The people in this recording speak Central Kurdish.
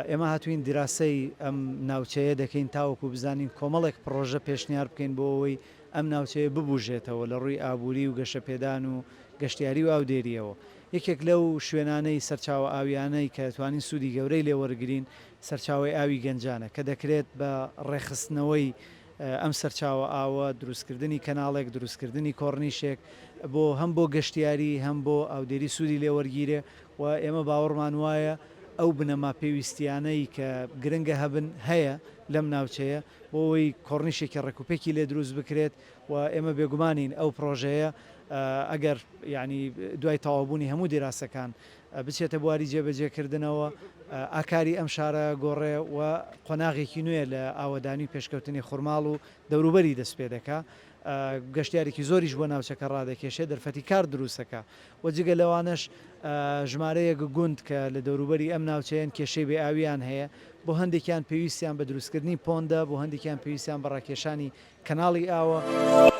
ئێمە هاتووین دیراسەی ئەم ناوچەیە دەکەین تاوەکو بزانین کۆمەڵێک پڕۆژە پێشنیار بکەین بۆ ئەوەی ئەم ناوچەیە ببوژێتەوە لە ڕووی ئابووری و گەشەپێدان و گەشتیاری و ئاودێرییەوە. یەکێک لەو شوێنانەی سەرچاوە ئاوییانەی کە توانین سوودی گەورەی لێ وەرگرین سەرچاوەی ئاوی گەنجانە کە دەکرێت بە ڕێکخستنەوەی ئەم سەرچاوە ئاوە، دروستکردنی کەناڵێک، دروستکردنی کۆڕنیشێک بۆ هەم بۆ گەشتیاری هەم بۆ ئاودێری سوودی لێ وەرگیرێ و ئێمە باوەڕمان وایە ئەو بنەما پێویستییانەی کە گرنگە هەبن هەیە لەم ناوچەیە بۆ ئەوەی کۆڕنیشێکی ڕێکوپێکی لێ دروست بکرێت و ئێمە بێگومانین ئەو پڕۆژەیە ئەگەر یانی دوای تەواوبوونی هەموو دیراسەکان بچێتە بواری جێبەجێکردنەوە، ئاکاری ئەم شارە گۆڕێ و قۆناغێکی نوێ لە ئاوەدانی و پێشکەوتنی خورماڵ و دەوروبەری دەستپێدەکا، گەشتیارێکی زۆریش بۆ ناوچەکە ڕادەکێشێ، دەرفەتی کار دروستەکا و جگە لەوانەش ژمارەیەک گوند کە لە دەوروبەری ئەم ناوچەیەن کێشەی بێ ئاوییان هەیە، بۆ هەندێکیان پێویستیان بە دروستکردنی پۆندە، بۆ هەندێکیان پێویستیان بە ڕاکێشانی کەناڵی ئاوە.